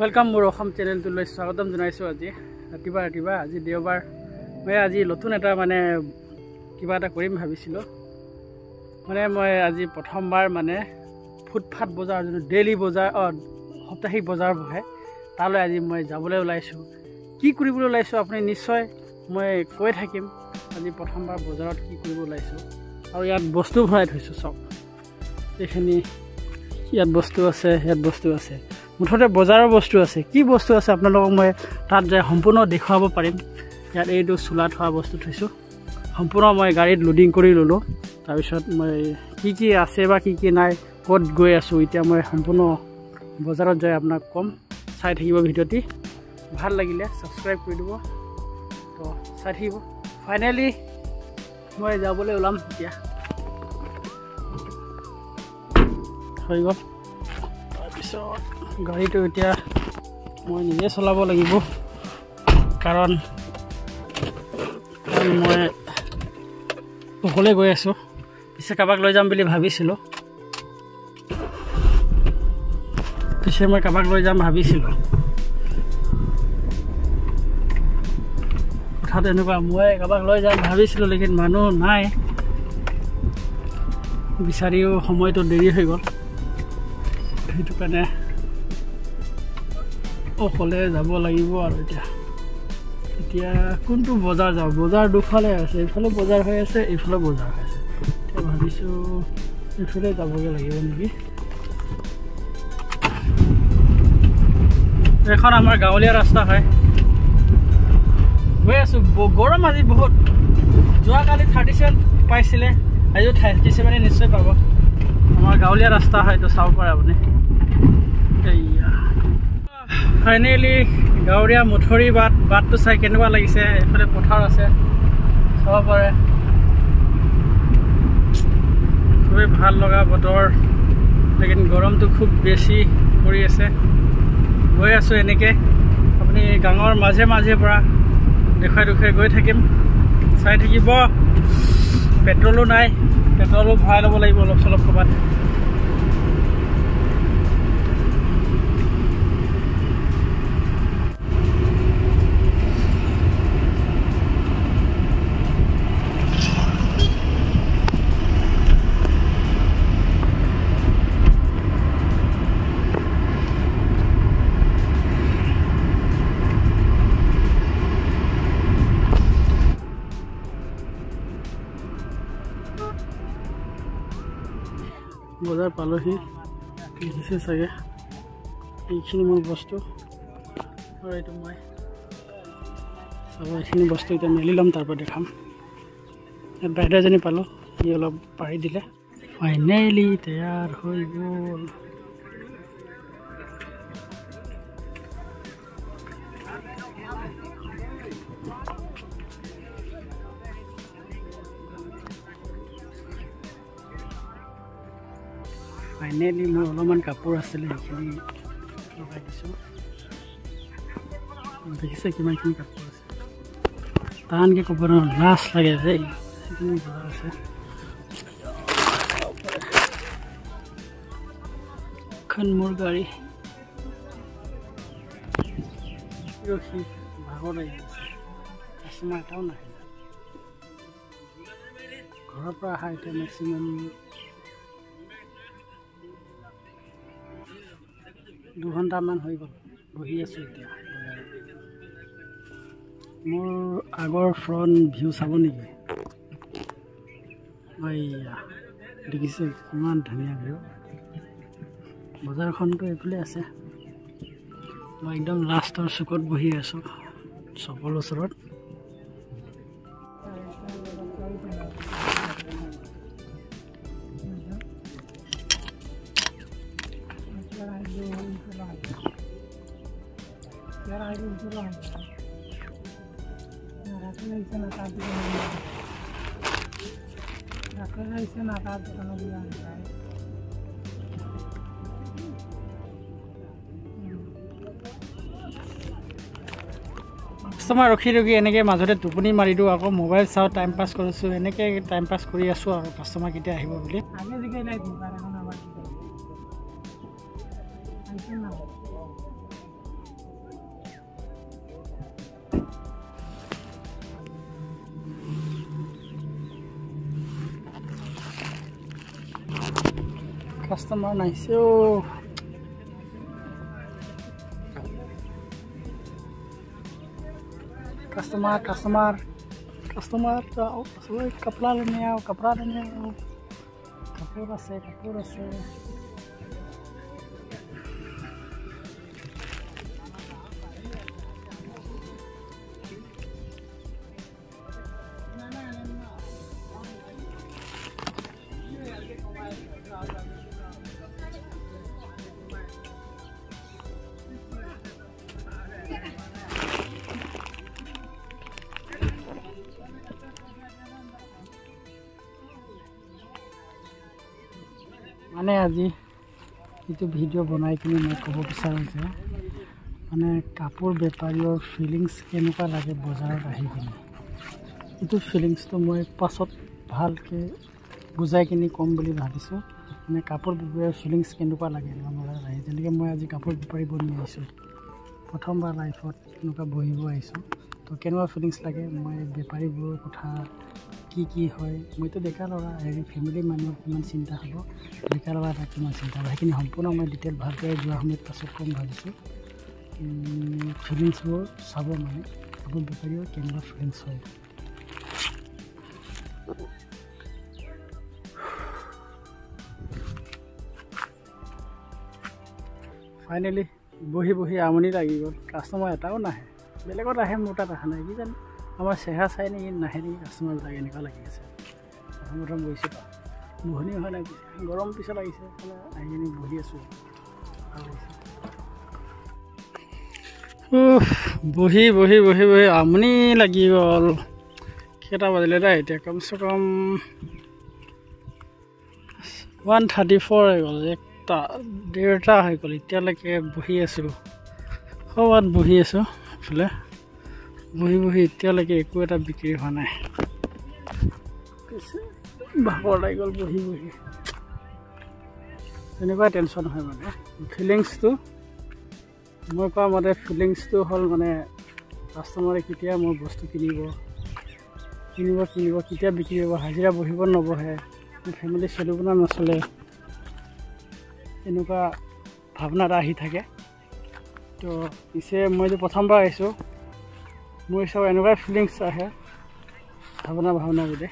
Welcome মোৰ অসম চেনেলটোলৈ স্বাগতম জনাইছোঁ। আজি ৰাতিপুৱা ৰাতিপুৱা আজি দেওবাৰ, মই আজি নতুন এটা মানে কিবা এটা কৰিম ভাবিছিলোঁ। মানে মই আজি প্ৰথমবাৰ মানে ফুটপাথ বজাৰ, যোনটো ডেইলি বজাৰ, সাপ্তাহিক বজাৰ বহে, তালৈ আজি মই যাবলৈ ওলাইছোঁ। কি কৰিবলৈ ওলাইছোঁ আপুনি নিশ্চয় মই কৈ থাকিম। আজি প্ৰথমবাৰ বজাৰত কি কৰিব ওলাইছোঁ। আৰু ইয়াত বস্তু ভৰাই থৈছোঁ, চাওক এইখিনি ইয়াত বস্তু আছে, ইয়াত বস্তু আছে, মুঠতে বজাৰৰ বস্তু আছে। কি বস্তু আছে আপোনালোকক মই তাত যাই সম্পূৰ্ণ দেখুৱাব পাৰিম। ইয়াত এইটো চোলা থোৱা বস্তু থৈছোঁ, সম্পূৰ্ণ মই গাড়ীত লোডিং কৰি ল'লোঁ। তাৰপিছত মই কি কি আছে বা কি কি নাই, ক'ত গৈ আছোঁ, এতিয়া মই সম্পূৰ্ণ বজাৰত যাই আপোনাক ক'ম। চাই থাকিব ভিডিঅ'টি, ভাল লাগিলে ছাবস্ক্ৰাইব কৰি দিব, তো চাই থাকিব। ফাইনেলি মই যাবলৈ ওলাম এতিয়া, হৈ গ'ল। তাৰপিছত গাড়ীটো এতিয়া মই নিজে চলাব লাগিব, কাৰণ মই অকলে গৈ আছোঁ। পিছে কাৰোবাক লৈ যাম বুলি ভাবিছিলোঁ, পিছে মই কাৰোবাক লৈ যাম ভাবিছিলোঁ। কথাটো এনেকুৱা, মই কাৰোবাক লৈ যাম ভাবিছিলোঁ, লেকিন মানুহ নাই, বিচাৰিও সময়টো দেৰি হৈ গ'ল, সেইটো কাৰণে অকলে যাব লাগিব। আৰু এতিয়া এতিয়া কোনটো বজাৰ যাওঁ, বজাৰ দুফালে আছে, এইফালে বজাৰ হৈ আছে, এইফালে বজাৰ হৈ আছে। এতিয়া ভাবিছোঁ এইফালে যাবগৈ লাগিব নেকি। এইখন আমাৰ গাঁৱলীয়া ৰাস্তা হয়। গৈ আছোঁ। গৰম আজি বহুত, যোৱাকালি 37 পাইছিলে, আজিও 37 নিশ্চয় পাব। আমাৰ গাঁৱলীয়া ৰাস্তা হয়, এইটো চাব পাৰে আপুনি। এইয়া ফাইনেলি গাঁৱলীয়া মথৰি বাট, বাটটো চাই কেনেকুৱা লাগিছে। এইফালে পথাৰ আছে, চাব পাৰে। খুবেই ভাল লগা বতৰ, লেকিন গৰমটো খুব বেছি পৰি আছে। গৈ আছোঁ এনেকৈ, আপুনি গাঁৱৰ মাজে মাজে পৰা দেখুৱাই দেখুৱাই গৈ থাকিম, চাই থাকিব। পেট্ৰলো নাই, পেট্ৰলো ভৰাই ল'ব লাগিব অলপ চলপ ক'ৰবাত। বজাৰ পালোহি, দেখিছে চাগে। এইখিনি মোৰ বস্তু আৰু এইটো মই চাব। এইখিনি বস্তু এতিয়া মেলি ল'ম, তাৰপৰা দেখাম। ইয়াত বাইদেউ এজনী পালোঁ, সি অলপ পাৰি দিলে। ফাইনেলি তৈয়াৰ হৈ গ'ল। ফাইনেলি মোৰ অলপমান কাপোৰ আছিলে, সেইখিনি লগাই দিছোঁ। দেখিছে কিমানখিনি কাপোৰ আছে, টানকৈ ক'ব নোৱাৰোঁ, লাজ লাগে দেই। সেইখিনি বজাৰ আছে। এখন মোৰ গাড়ী ৰখি ভাগৰ লাগি গৈছে, কাষ্টমাৰ এটাও নাহিলে। ঘৰৰ পৰা অহা এতিয়া মেক্সিমাম 2 ঘণ্টামান হৈ গ'ল, বহি আছোঁ এতিয়া বজাৰত। মোৰ আগৰ ফ্ৰণ্ট ভিউ চাব নেকি? এইয়া দেখিছে কিমান ধুনীয়া ভিউ। বজাৰখনতো এইফালে আছে। মই একদম লাষ্টৰ চুকত বহি আছোঁ, চপল ওচৰত। কাষ্টমাৰ ৰখি ৰখি এনেকৈ মাজতে টোপনি মাৰি দিওঁ, আকৌ মোবাইল চাওঁ, টাইম পাছ কৰিছোঁ, এনেকৈ টাইম পাছ কৰি আছোঁ আৰু কাষ্টমাৰ কেতিয়া আহিব বুলি। কাষ্টমাৰ নাহিছে অ'। কাষ্টমাৰ কাষ্টমাৰ কাষ্টমাৰ कपड़ा लेने आओ, कपड़ा लेने आओ, কাপোৰ আছে, কাপোৰ আছে। মানে আজি এইটো ভিডিঅ' বনাই কিনে মই ক'ব বিচাৰোঁ যে মানে কাপোৰ বেপাৰীৰ ফিলিংছ কেনেকুৱা লাগে বজাৰত আহি কিনে, এইটো ফিলিংছটো মই পাছত ভালকৈ বুজাই কিনে ক'ম বুলি ভাবিছোঁ। মানে কাপোৰ বেপাৰীৰ ফিলিংছ কেনেকুৱা লাগে এনেকুৱা বজাৰত আহি, যেনেকৈ মই আজি কাপোৰ বেপাৰী বনি আহিছোঁ প্ৰথমবাৰ লাইফত, এনেকুৱা বহিব আহিছোঁ, তো কেনেকুৱা ফিলিংছ লাগে, মই বেপাৰীবোৰৰ কথা কি কি হয়, মইতো ডেকা ল'ৰা, হেৰি ফেমিলি মানুহৰ কিমান চিন্তা হ'ব, ডেকা ল'ৰা এটা কিমান চিন্তা হ'ব, সেইখিনি সম্পূৰ্ণ মই ডিটেইল ভালকৈ যোৱা সময়ত পাছত ক'ম ভাবিছোঁ। ফিলিংছবোৰ চাব, মানে কাপোৰ বেপাৰীও কেনেকুৱা ফিলিংছ হয়। ফাইনেলি বহি বহি আমনি লাগি গ'ল, কাষ্টমাৰ এটাও নাহে, বেলেগত আহে মোৰ তাত অহা নাই, কি জানো আমাৰ চেহেৰা চাই নেকি নাহে নেকি কাষ্টমাৰবিলাক, এনেকুৱা লাগি আছে। প্ৰথম প্ৰথম বহিছোঁ, বহনি হোৱা নাই, গৰম পিছত লাগিছে, আহি কিনি বহি আছোঁ, ভাল লাগিছে। বহি বহি বহি বহি আমনি লাগি গ'ল। কেইটা বাজিলে দেই এতিয়া, কমচে কম 1:34 হৈ গ'ল, 1টা 1:30 হৈ গ'ল, এতিয়ালৈকে বহি আছোঁ, ক'ৰবাত বহি আছোঁ এইফালে বহি বহি, এতিয়ালৈকে একো এটা বিক্ৰী হোৱা নাই, ভাগৰ লাগি গ'ল বহি বহি। তেনেকুৱা টেনশ্যন হয় মানে ফিলিংছটো, মই কোৱা মতে ফিলিংছটো হ'ল মানে কাষ্টমাৰে কেতিয়া মোৰ বস্তু কিনিব কিনিব কিনিব, কেতিয়া বিক্ৰী হ'ব, হাজিৰা বহিব নবহে, ফেমিলি চলিব নে নচলে, এনেকুৱা ভাৱনা এটা আহি থাকে। তো পিছে মইতো প্ৰথমবাৰ আহিছোঁ, মোৰ হিচাপত এনেকুৱাই ফিলিংছ আহে, ভাৱনা ভাৱনা বুলি।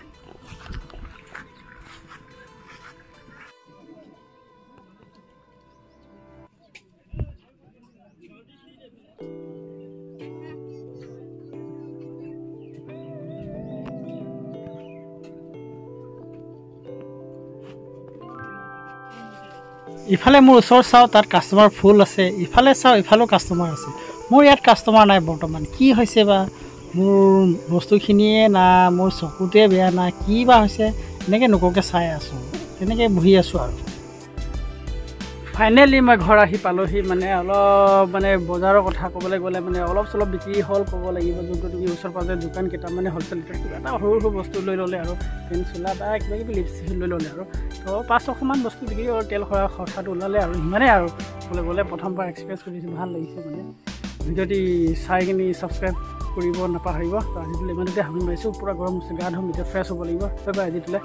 ইফালে মোৰ ওচৰ চাওঁ তাত কাষ্টমাৰ ফুল আছে, ইফালে চাওঁ ইফালেও কাষ্টমাৰ আছে, মোৰ ইয়াত কাষ্টমাৰ নাই বৰ্তমান। কি হৈছে বা মোৰ বস্তুখিনিয়ে না মোৰ চকুটোৱে বেয়া না কি বা হৈছে, এনেকৈ নোকোৱাকৈ চাই আছোঁ, তেনেকৈ বহি আছোঁ আৰু। ফাইনেলি মই ঘৰ আহি পালোহি। মানে অলপ মানে বজাৰৰ কথা ক'বলৈ গ'লে মানে অলপ চলপ বিক্ৰী হ'ল ক'ব লাগিব, যোনটো নেকি ওচৰ পাজৰে দোকান কেইটামানে হ'লচেল ৰেটত কিবা এটা সৰু সৰু বস্তু লৈ ল'লে আৰু পেন চোলা বা কিবা কিবি লিপষ্টিক লৈ ল'লে আৰু, তো 500-600মান বস্তু বিক্ৰী হ'ল, তেল খৰচাটো ওলালে আৰু সিমানেই আৰু ক'বলৈ গ'লে। প্ৰথমবাৰ এক্সপিৰিয়েঞ্চ কৰিছোঁ, ভাল লাগিছে। মানে ভিডিঅ'টি চাই কিনি ছাবস্ক্ৰাইব কৰিব নাপাহৰিব। তো আজিলৈ ইমানতে সামৰি মাৰিছোঁ, পূৰা গৰম হৈছে, গা ধুম, এতিয়া ফ্ৰেছ হ'ব লাগিব। বাই বাই আজিলৈ।